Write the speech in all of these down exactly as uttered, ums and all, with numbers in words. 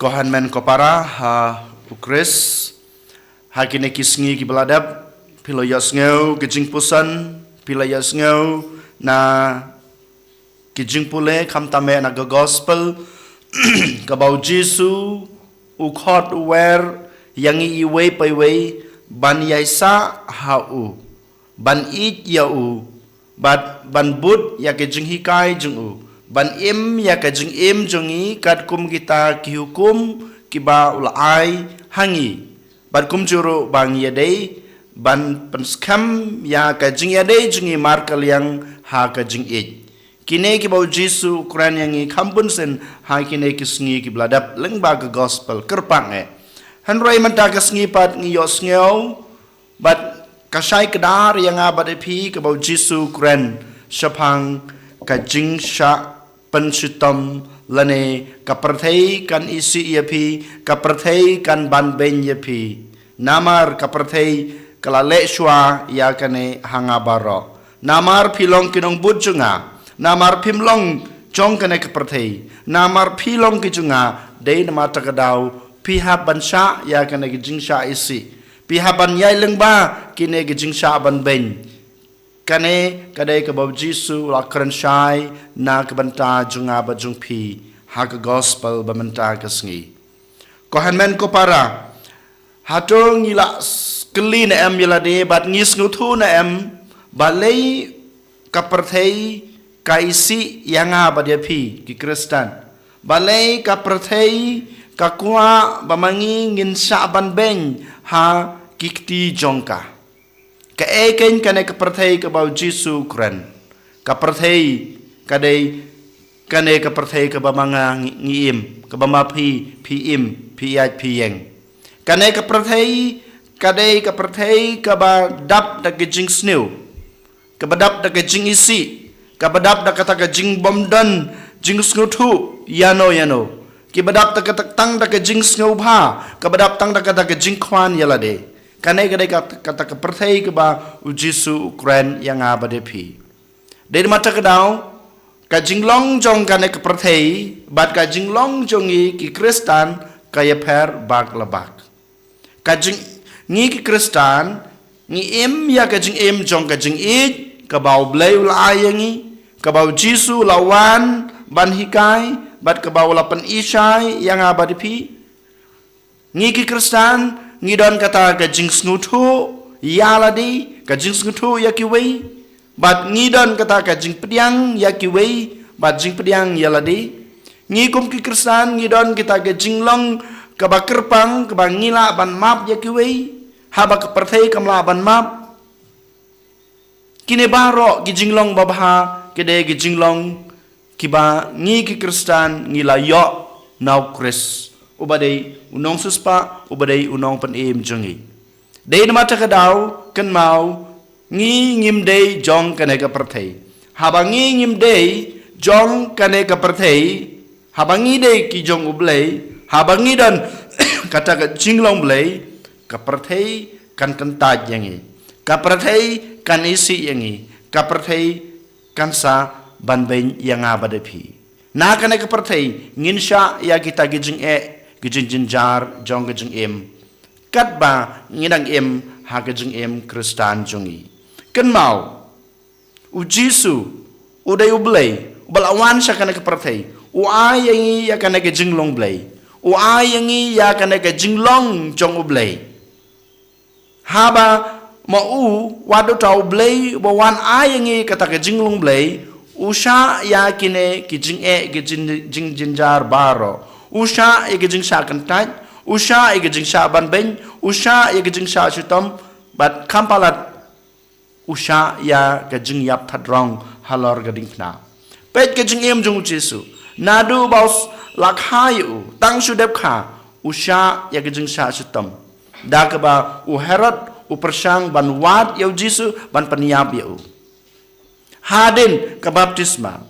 Ko hynmen ko para ha u Khrist, ha kine ki sngi kiba la dep, phi la ïohsngew ki jingpuson, phi la ïohsngew na ki jingpule, khamtam eh na ka gospel, kaba u Jisu u khot u wer ïa ngi iwei pa iwei ban ïaisah ha u, ban ïeit ïa u, bad ban bud ïa ka jinghikai jong u, ban im ïa ka jingim jong ngi katkum kita ki hukum kiba u la ai ha ngi. Bad kumjuh ruh ba ngi ïadei ban pynskhem ïa ka jingïadei jong ngi markylliang ha ka jingïeit. Kine kiba u Jisu u kren ïa ngi kham bun sien ha kine ki sngi kiba la dep lyngba ka gospel, kyrpang eh. Hynrei mynta ka sngi pat ngi ïohsngew bad ka shai kdar ïa nga bad ïa phi, kaba u Jisu u kren shaphang ka jingshah pynshitom, lane ka pyrthei kan isih ïa phi, ka pyrthei kan banbeiñ ïa phi. Namar ka pyrthei ka la leh shuwa ïa kane ha nga baroh. Namar phi long ki nongbud jong nga. Namar phim long jong kane ka pyrthei. Namar phi long ki jong nga, dei namar kata ka daw phi hap ban shah ïa kane ka jingshah isih. Phi hap ban ïaid lyngba kine ka jingshah banbeiñ. Kane ka dei kaba u Jisu u la kren shai na ka bynta jong nga bad jong phi ha ka gospel ba mynta ka sngi. Ko hynmen ko para, hato ngi la s-, kylli ne em ïa lade bad ngi sngewthuh ne em balei ka pyrthei ka isih ïa nga bad ïa phi ki Khristan? Balei ka pyrthei ka kwah ba ma ngi ngin shah banbeiñ ha ki kti jong ka? Kaei keiñ kane ka pyrthei kaba u Jisu u kren? Ka pyrthei ka dei kane ka pyrthei kaba ma nga ngi, ngi im, kaba ma phi, phi im, phi ïaid, phi ïeng. Kane ka pyrthei ka dei ka pyrthei kaba dap da ka jingsniew, kaba dap da ka jingisih, kaba dap da kata ka jingbymdon jingsngewthuh ïano ïano, kiba dap da kata, tang da ka jingsngewbha, kaba dap tang da kata ka jingkhwan ïa lade. Kane ka dei kat-, kata ka pyrthei kaba u Jisu u kren ïa nga bad ïa phi. Dei namar kata ka daw, ka jinglong jong kane ka pyrthei bad ka jinglong jong ngi ki Khristan ka ïapher bak la bak. Ka jing, ngi ki Khristan ngi im ïa ka jingim jong ka jingïeit kaba u Blei u la ai ïa ngi, kaba u Jisu u la wan ban hikai, bad kaba u la pynïaishah ïa nga bad ïa phi. Ngi ki Khristan ngi don kata ka jingsngewthuh ïa lade, ka jingsngewthuh ïa kiwei, bad ngi don kata ka jingpdiang ïa kiwei bad jingpdiang ïa lade. Ngi kum ki Khristan ngi don kata ka jinglong kaba kyrpang, kaba ngi lah ban map ïa kiwei haba ka pyrthei kam lah ban map. Kine baroh ki jinglong babha ki dei ki jinglong kiba ngi ki Khristan ngi la ïoh na u Khrist, uba dei u nongsiewspah, uba dei u nongpynim jong ngi. Dei namar kata ka daw, kynmaw, ngi ngim dei jong kane ka pyrthei. Haba ngi ngim dei jong kane ka pyrthei, haba ngi dei ki jong u Blei, haba ngi don kata ka jinglong Blei, ka pyrthei kan kyntait ïa ngi, ka pyrthei kan isih ïa ngi, ka pyrthei kan sa banbeiñ ïa nga bad ïa phi. Na kane ka pyrthei ngin shah ïa kita ki jingeh, ki jingjynjar jong ka jingim, katba ngi dang im ha ka jingim Khristan jong ngi. Kynmaw, u Jisu u dei u Blei uba la wan sha kane ka pyrthei. U ai ïa ngi ïa kane ka jinglong Blei. U ai ïa ngi ïa kane ka jinglong jong u Blei. Haba ma u, wat uta u Blei uba wan ai ïa ngi kata ka jinglong Blei, u shah ïa kine ki jingeh, ki jing, jingjynjar baroh. U shah ïa ki jingshah kyntait, u shah ïa ki jingshah banbeiñ, u shah ïa ki jingshah shitom, bad kham palat u shah ïa ka jingïap thadrong halor ka diengphna. Peit ka jingim jong u Jisu. Naduh ba u s-, la kha ïa u, tang shu dep kha, u shah ïa ka jingshah shitom. Da kaba u Herod u pyrshang ban wad ïa u Jisu, ban pynïap ïa u. Hadien ka baptisma,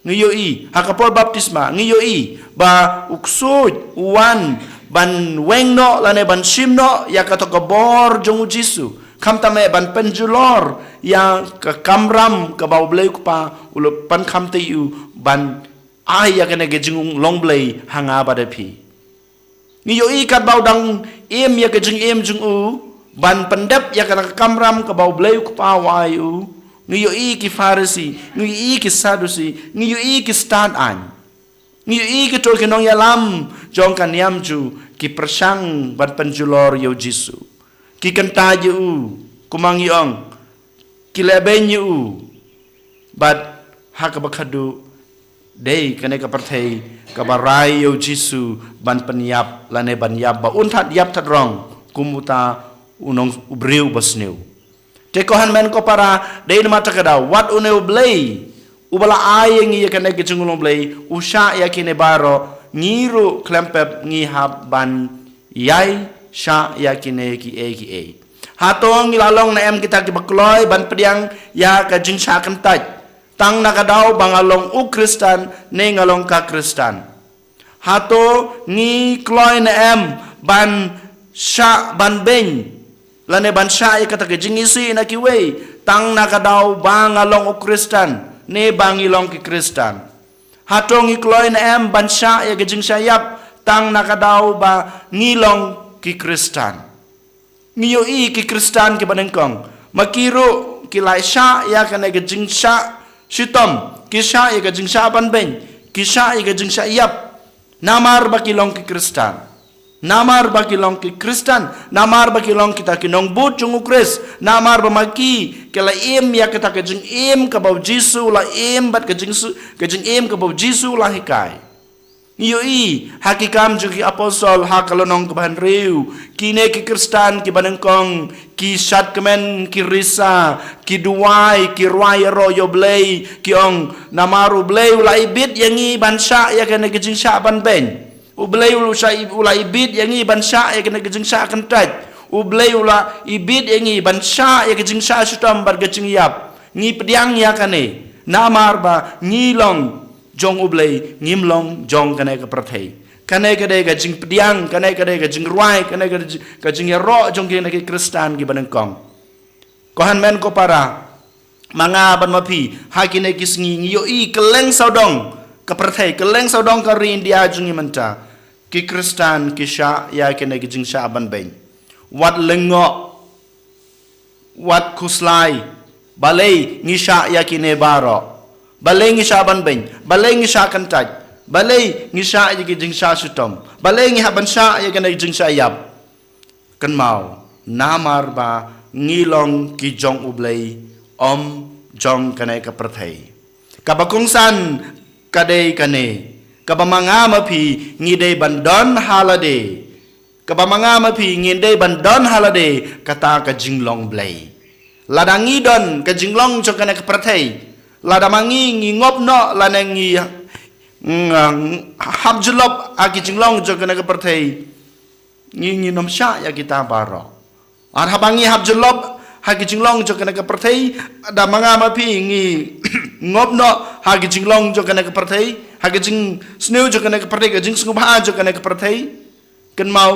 ngi ïohi, ha ka por baptisma, ngi ïohi ba u ksuid u wan ban weng noh lane ban shim noh ïa kato ka bor jong u Jisu. Khamtam eh ban pynjulor ïa ka kamram kaba u Blei u Kpa u la pynkham ïa u ban ai ïa kane ka jinglong Blei ha nga bad ha phi. Ngi ïohi katba u dang im ïa ka jingim jong u ban pyndep ïa kata ka kamram kaba U Blei U Kpa u ai u. Ngi ïohi ki Pharisi, ngi ïohi ki Sadusi, ngi ïohi ki stad aiñ. Ngi ïohi kito ki nongïalam jong ka niam Jiw ki pyrshang ban pynjulor ïa U Jisu. Ki kyntait ïa u, kumba ngi ong, ki lehbeiñ ïa u. Bad ha kaba khadduh, dei kane ka pyrthei kaba rai ïa U Jisu ban pynïap lane ban ïap ba un thad ïap thad rong kum uta u nong, u briew basniew. Te ko hynmen ko para, dei namar kata ka daw wat une U Blei uba la ai ïa ngi ïa kane ka jinglong Blei u shah ïa kine baroh, ngi ruh khlem pep ngi hap ban ïai shah ïa kine kiei kiei. Hato ngi la long ne em kita kiba kloi ban pdiang ïa ka jingshah kyntait tang na ka daw ba nga long u Khristan ne nga long ka Khristan? Hato ngi kloi ne em ban shah ban beiñ lane ban shah ïa kata ka jingisih na kiwei tang na ka daw ba nga long u Khristan ne ba ngi long ki Khristan? Hato ngi kloi ne em ban shah ïa ka jingshah ïap tang na ka daw ba ngi long ki Khristan? Ngi ïohi ki Khristan kiba nyngkong ma ki ruh ki la shah ïa kane ka jingshah shitom, ki shah ïa ka jingshah ban beiñ, ki shah ïa ka jingshah ïap. Namar ba ki long ki Khristan. Namar ba ki long ki Khristan, namar ba ki long kita ki nongbud jong U Khrist, namar ba ma ki ki la im ïa kata ka jingim kaba U Jisu u la im bad ka jingsu-, ka jingim kaba U Jisu u la hikai. Ngi ïohi ha Ki Kam jong ki Apostol ha ka lynnong kaba hynriew, kine ki Khristan kiba nyngkong ki shadkmen, ki risa, ki duwai, ki rwai ïaroh ïa U Blei, ki ong, namar U Blei u la ibit ïa ngi ban shah ïa kane ka jingshah ban beiñ. U Blei u la shah, u la ibit ïa ngi ban shah ïa kane ka jingshah kyntait. U Blei u la ibit ïa ngi ban shah ïa ka jingshah shitom bad ka jingïap. Ngi pdiang ïa kane namar ba ngi long jong U Blei, ngim long jong kane ka pyrthei. Kane ka dei ka jingpdiang, kane ka dei ka jingrwai, kane ka dei ka jingïaroh jong kine ki Khristan kiba nyngkong. Ko hynmen ko para, ma nga bad ma phi ha kine ki sngi ngi ïohi kylleng sawdong ka pyrthei, kylleng sawdong ka ri India jong ngi mynta, ki Khristan ki shah ïa kine ki jingshah ban beiñ. Wat lyngngoh, wat khuslai, balei ngi shah ïa kine baroh? Balei ngi shah ban beiñ? Balei ngi shah kyntait? Balei ngi shah ïa ki jingshah shitom? Balei ngi hap ban shah ïa kine ki jingshah ïap? Kynmaw, namar ba ngi long ki jong U Blei, ym jong kane ka pyrthei. Kaba kongsan ka dei kane, kaba ma nga ma phi ngi dei ban don ha lade, kaba ma nga ma ma phi ngin dei ban don ha lade kata ka jinglong Blei. Lada ngi don ka jinglong jong kane ka pyrthei, lada ma ngi ngi ngop noh lane ngi, mm, hap jyllop ha ki jinglong jong kane ka pyrthei, ngi, ngin ym shah ïa kita baroh. Ar haba ngi hap jyllop ha ki jinglong jong kane ka pyrthei, lada ma nga ma phi ngi ngop noh ha ki jinglong jong kane ka pyrthei, ha ki jingsniew jong kane ka pyrthei, ka jingsngewbha jong kane ka pyrthei, kynmaw,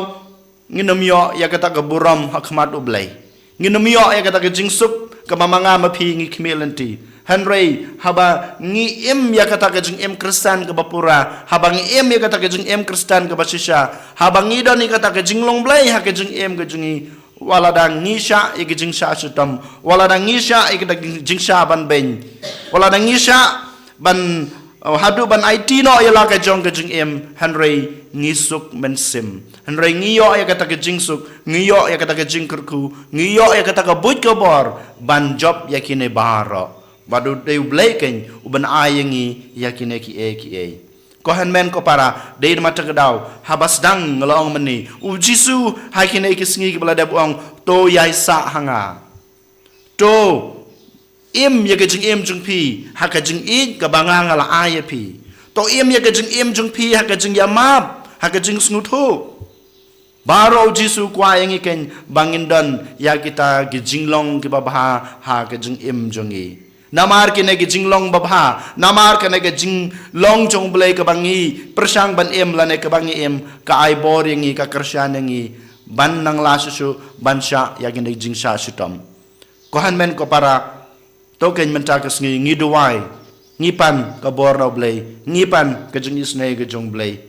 ngin ym ïoh ïa kata ka burom ha khmat U Blei. Ngin ym ïoh ïa kata ka jingsuk kaba ma nga ma phi ngi khmih lynti. Hynrei haba ngi im ïa kata ka jingim Khristan kaba pura, haba ngi im ïa kata ka jingim Khristan kaba shisha, haba ngi don ïa kata ka jinglong Blei ha ka jingim ka jong ngi, wat lada ngi shah ïa ka jingshah shitom, wat lada ngi shah ïa kata ka jingshah ban beiñ, wat lada ngi shah ban, uh, haduh ban aiti noh ïa la ka jong ka jingim, hynrei ngi suk mynsiem. Hynrei ngi ïoh ïa kata ka jingsuk, ngi ïoh ïa kata ka jingkyrkhu, ngi ïoh ïa kata ka buit ka bor ban jop ïa kine baroh. Bad u dei U Blei keiñ uban ai ïa ngi ïa kine kiei kiei. Ko hynmen ko para, dei namar kata ka daw, haba sdang nga la ong mynne, U Jisu ha kine ki sngi kiba la dep u ong, to ïai sah ha nga. To im ïa ka jingim jong phi ha ka jingïeit kaba nga nga la ai ïa phi. To im ïa ka jingim jong phi ha ka jingïamap, ha ka jingsngewthuh. Baroh U Jisu u kwah ïa ngi keiñ ba ngin don ïa kita ki jinglong kiba bha ha ka jingim jong ngi. Namar kine ki jinglong babha, namar kane ka jinglong jong U Blei kaba ngi pyrshang ban im lane kaba ngi im, ka ai bor ïa ngi, ka kyrshan ïa ngi ban nang lah shuh shuh ban shah ïa kine ki jingshah shitom. Ko hynmen ko para, to keiñ mynta ka sngi ngi duwai, ngi pan ka bor na U Blei, ngi pan ka jingisynei ka jong U Blei.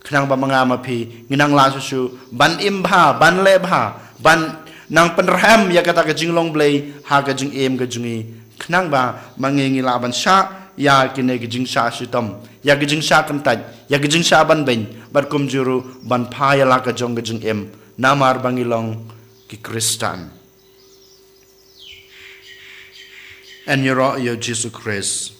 Khnang ba ma nga ma phi ngi nang lah shuh shuh ban im bha, ban leh bha, ban nang pynrhem ïa kata ka jinglong Blei ha ka jingim ka jong ngi. Khnang ba ma ngi ngi lah ban shah ïa kine ki jingshah shitom, ïa ki jingshah kyntait, ïa ki jingshah ban beiñ, bad kumjuh ruh ban phah ïa la ka jong ka jingim. Namar ba ngi long ki Khristan. Yn ïaroh ïa u Jisu Khrist.